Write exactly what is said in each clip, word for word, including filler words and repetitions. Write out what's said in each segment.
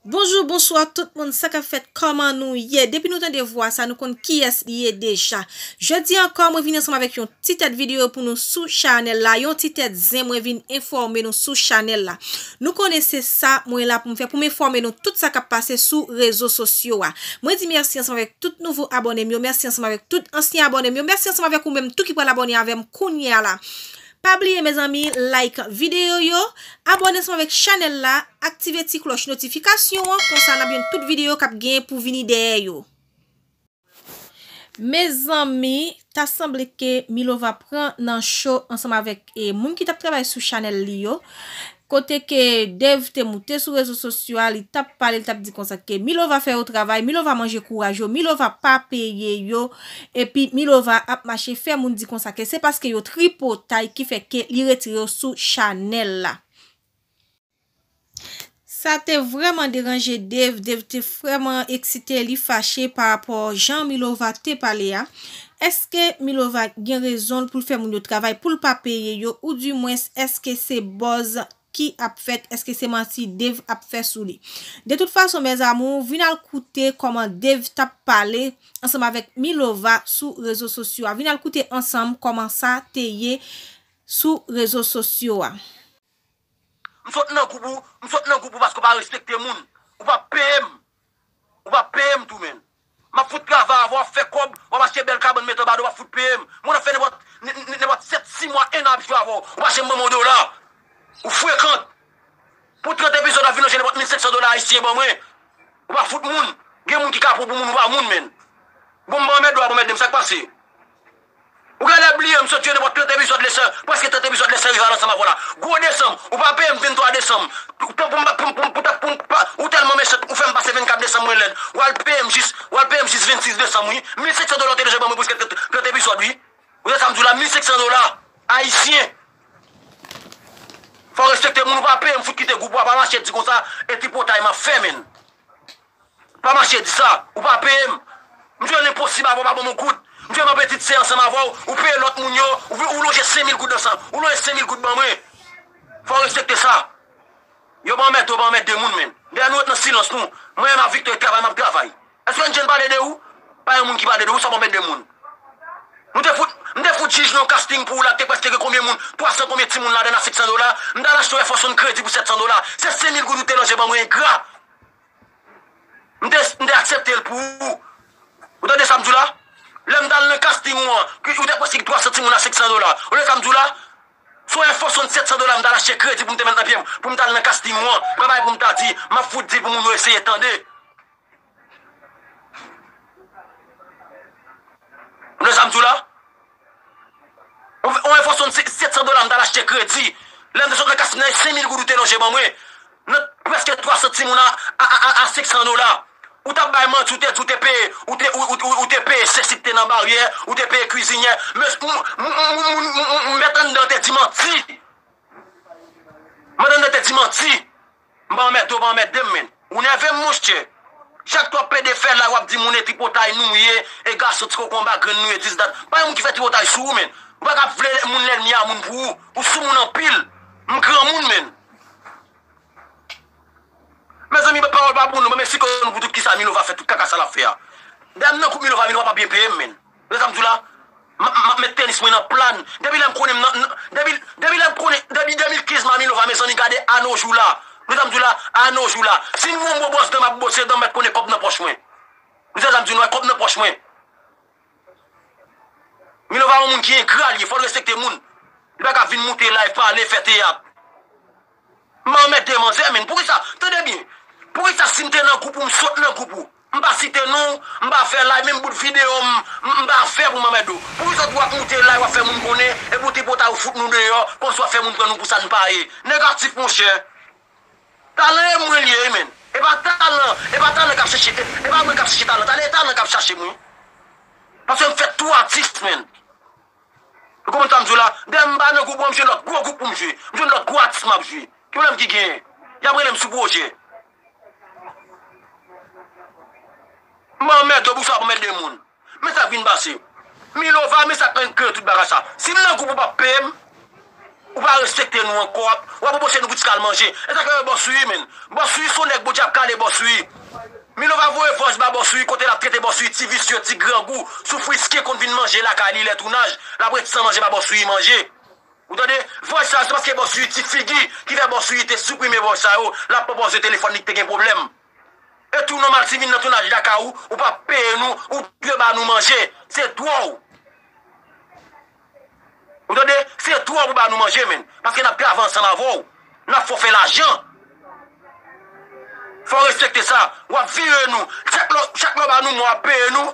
Bonjou, bonswa tout moun, sa k ap fèt, kòman nou ye? Depi nou tande vwa sa, nou konn kiyès li ye deja. Jodi ankò, mwen vin ansanm avèk yon ti tèt videyo pou nou sou chanèl la, yon ti tèt zen, mwen vin enfòme nou sou chanèl la. Nou konnen se sa mwen la pou m fè, pou m enfòme nou tout sa k ap pase sou rezo sosyo a. Mwen di mèsi ansanm avèk tout nouvo abòne m yo, mèsi ansanm avèk tout ansyen abòne m yo, mèsi ansanm avèk ou menm tou ki pral abòne avè m kounye a la. Pa bliye, mezanmi, like videyo yo, abòne ansanm avèk chanèl la, aktive ti klòch notifikasyon an, konsa n ap jwenn tout videyo k ap gen pou vini dèyè yo. Mezanmi, ta sanble ke Milova pran nan cho ansanm avèk, e, moun ki t ap travay sou chanèl li yo. Kote ke Dave te moute sou rezo sosyo a, li t ap pale, li t ap di konsa ke Milova fè yo travay, Milova manje kouraj yo, Milova pa peye yo, epi Milova ap mache fè moun di konsa ke se paske yo tripotay ki fè ke li retire yo sou chanèl la. Sa te vrèman deranje Dave. Dave te vrèman eksite, li fache pa rapò jan Milova te pale a. Èske Milova gen rezon l pou l fè moun yo travay pou l pa peye yo, oudimwens èske se buzz ki ap fèt, èske se manti Dave ap fè sou li? De tout fason, mes amours, vin al koute kòman Dave t ap pale ansanm avèk Milova sou rezo sosyo a. Vin al koute ansanm kòman sa te ye sou rezo sosyo a. M sot nan gwoup ou, m sot nan gwoup ou paske w pa respekte moun. Ou pa peye m. Ou pa peye m tou, menn. M ap fout travay avè w, w ap fè kòb, w ap achte bèl kabann, mete anba do, w ap fout peye m. Mwen ap fè nenpòt, n-, n-, nenpòt sèt, sis mwa, en an ap jwe avè w. Ou pa janm ban mwen yon dola. Ou frekan. Pou trant epizòd, w ap vin ranje nenpòt mil senk san dola ayisyen ban mwen. Ou pa fout moun. Gen moun ki ka pran w pou moun, ou pa moun, menn. Bon, m ban w mèt dwa, bon, mèt de m, sa k pase? Ou genlè bliye, m sot jwe nenpòt trant epizòd lè sè, prèske trant epizòd lè sè rival ansanm avè w la. Gwo desanm, ou pa peye m venntwa desanm. Pou, pou, pou, pou, pou, pou, pou, pa, ou tèlman mechan, ou fè m pase vennkat desanm mwen lèd. W al peye m jis, w al peye m jis vennsis desanm, wi. Mil senk san dola w te deja ban mwen pou trant, trant epizòd, wi. Ou tande sa m di w la, mil senk san dola ayisyen. Fò w respekte moun, ou pa peye m, fout kite gwoup ou a, pa mache di konsa, e tripotay m ap fè, menn. Pa mache di sa, ou pa peye m. M jwe lenposib avè w, pa ban m yon goud. M jwe manpeti sè ansanm avè w, ou peye lòt moun yo, ou, ou lonje senk mil goud ansanm, ou lonje senk mil goud ban mwen. Fò w respekte sa. Yo pa anmède, yo pa anmède moun, menn. Dèyè nou ret nan silans nou. Mwen menm ak Victor travay, m ap travay. Èske yon jèn pale de ou? Pa yon moun ki pale de ou, sa pa anmède moun. Nou te fout, m te fout jij nan yon casting pou ou la, te prèske gen konbyen moun? Twa san konbyen timoun ladan a senk san dola? M t al achte yon Air Force One kredi pou sèt san dola. Se senk mil goud ou te lonje ban mwen, engra. M te, m te aksepte l pou ou. Ou tande sa m di w la? Lè m t al nan casting ou an, ki, ou te prèske twa san timoun a senk san dola. Ou tande sa m di w la? Se yon Air Force One sèt san dola m t al achte kredi pou m te met nan pye m, pou m t al nan casting ou an. Papa e pou m ta di, m ap fout di l pou moun yo eseye tande. Ou tande sa m di w la? Yon, yon Air Force One sèt san dola m t al achte kredi. Lè m te sot nan casting nan, e senk mil goud ou te lonje ban mwen. Nan prèske twa san timoun a, a, a, a, a senk san dola. Ou t ap bay manti, ou te di ou te peye, ou te, ou, ou, ou, ou te peye sesi ki te nan baryè, ou te peye kwizinyè. Men, m, m, mèt anndan te di manti. Mèt anndan te di manti. M pa anmède w, pa anmède m, menn. Ou nève m, monchè. Chak twa pede fè la, w ap di moun e tripotay nou ye, e gason ti koko anba grenn nou ye, dis dat. Pa gen moun ki fè tripotay sou ou, menn. Ou pa ka vle moun lènmi a moun pou ou. Ou sou moun anpil. M granmoun, menn. Mezanmi, pawòl pa pou nou, men si konn pou tout kisa Milova fè tout kaka sa l ap fè a. Dam nan koup Milova, Milova pa byen peye m, menn. Ou tande sa m di w la? M, m, m ap met tenis mwen nan plan. Depi lè m konnen m nan, nan, depi, depi lè m konnen, depi de mil kenz m a Milova, mezanmi, gade a nos jours la. Ou tande sa m di w la? A nos jours la. Si m wè yon gwo bwòs dan, m ap bwose dan, m mèt konnen kòb nan pòch mwen. Ou tande sa m di w, wè kòb nan pòch mwen. Milova yon moun ki engra li ye, fò l respekte moun. Li pa ka vin moute live, pale, fè teyat. M pa anmède manzè, menn. Poukisa? Tande byen. Poukisa si m te nan gwoup ou, m sot nan gwoup ou, m pa site non w, m pa fè live, menm bout videyo m, m, m pa fè pou m anmède w? Poukisa w ap moute live, w ap fè moun konnen, epi w tripotay ou fout nou deyò, konsa w ap fè moun pran nou pou sa n pa ye? Negatif, monchè. Talan e mwen li ye, wi, menn. E pa talan, e pa talan k ap chèche, e, e pa mwen k ap chèche talan. Talan e talan k ap chache mwen. Paske m fè tou atis, menn. Ou konprann sa m di w la? Dèyè m pa nan gwoup ou an, m jwenn lòt gwo gwoup pou m jwe. M jwenn lòt gwo atis m ap jwe. Ki pwoblèm ki genyen? Y ap rele m sou pwojè. M pa anmède w, poukisa w ap anmède moun? Men sa k vin pase. Milova, men sa k kreye tout bagay sa. Si m nan gwoup ou p ap peye m, Ou pa respekte nou ankò, w ap, w ap anboche nou pou ti kal manje. E sa k fè Bòswi, menn. Bòswi se yon nèg Bondye ap kale Bòswi. Milova voye vòs ba Bòswi kote l ap trete Bòswi ti visye, ti grangou, soufrisken konn vin manje lakay li lè tounaj, l ap ret san manje ba Bòswi manje. Ou tande? Vòs sa yo, se paske Bòswi ti figi ki fè Bòswi te siprime vòs sa yo, l ap pran Bòswi telefòn li ki te gen pwoblèm. E tou nòmal si vin nan tounaj lakay ou, ou pa peye nou, ou dwe ba nou manje. Se dwa w. Ou tande? Se dwa w pou ba nou manje, menn. Paske n ap travay ansanm avè w. N ap fè w fè lajan. Fò w respekte sa. W ap vire nou. Chak lè, chak lè w ba nou mwen, w ap peye nou.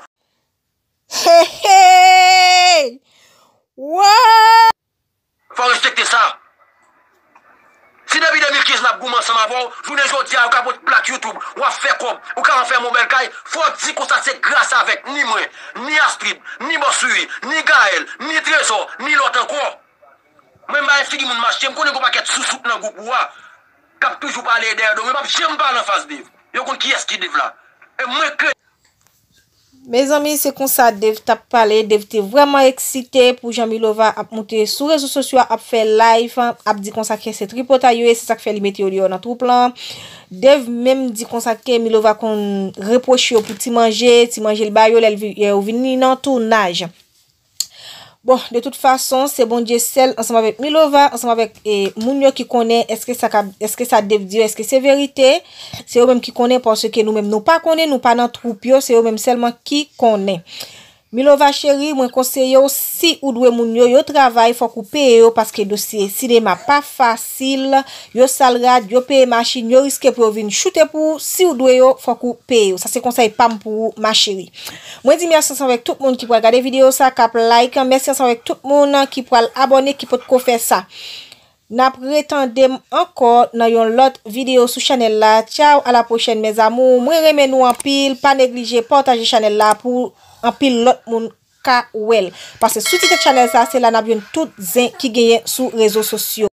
Hey, hey! What? Fò w respekte sa. Si depi de mil kenz n ap goumen ansanm avè w, jounen jodi a, ou ka pot plat YouTube, w ap fè kòb, ou ka ranfèmen yon bèl kay, fò w di konsa se gras avèk ni mwen, ni Astrid, ni Bòswi, ni Gaël, ni Trezò, ni lòt ankò. Mwen, m pa fè figi moun mache, m konnen gen yon pakèt sousout nan gwoup ou a, k ap toujou pale dèyè do m, yo p ap janm pale anfas Dave. Yo konn kiyès ki Dave la. E mwen, Mezanmi, se konsa Dave t ap pale. Dave te vrèman eksite pou jan Milova ap moute sou rezo sosyo a, ap fè live, ap di konsa ke se tripotay yo ye, se sa k fè li mete yo deyò nan twoup lan. Dave menm di konsa ke Milova konn repwoche yo pou ti manje, ti manje l ba yo lè l vi-, lè yo vini nan tounaj. Bon, de tout fason, se Bondye sèl, ansanm avèk Milova, ansanm avèk, e, moun yo ki konnen èske sa k ap, èske sa Dave di yo, èske se verite. Se yo menm ki konnen, paske nou menm nou pa konnen, nou pa nan twoup yo, se yo menm sèlman ki konnen. Milova cheri, mwen konseye w, si ou dwe moun yo, yo travay, fòk ou peye yo, paske dosye sinema pa fasil. Yo sal rad, yo peye machin, yo riske pou yo vin choute pou ou. Si w dwe yo, fòk ou peye yo. Sa se konsèy pa m pou ou, ma chérie. Mwen di mèsi ansanm avèk tout moun ki pral gade videyo sa, k ap like. Mèsi ansanm avèk tout moun ki pral abòne, ki potko fè sa. N ap retande m ankò nan yon lòt videyo sou chanèl la. Tchaw, a la pwochèn, mes amours. Mwen renmen nou anpil. Pa neglije pataje chanèl la pou anpil lòt moun ka wè l. Paske sou ti tèt chanèl sa, se la n ap jwenn tout zen ki genyen sou rezo sosyo.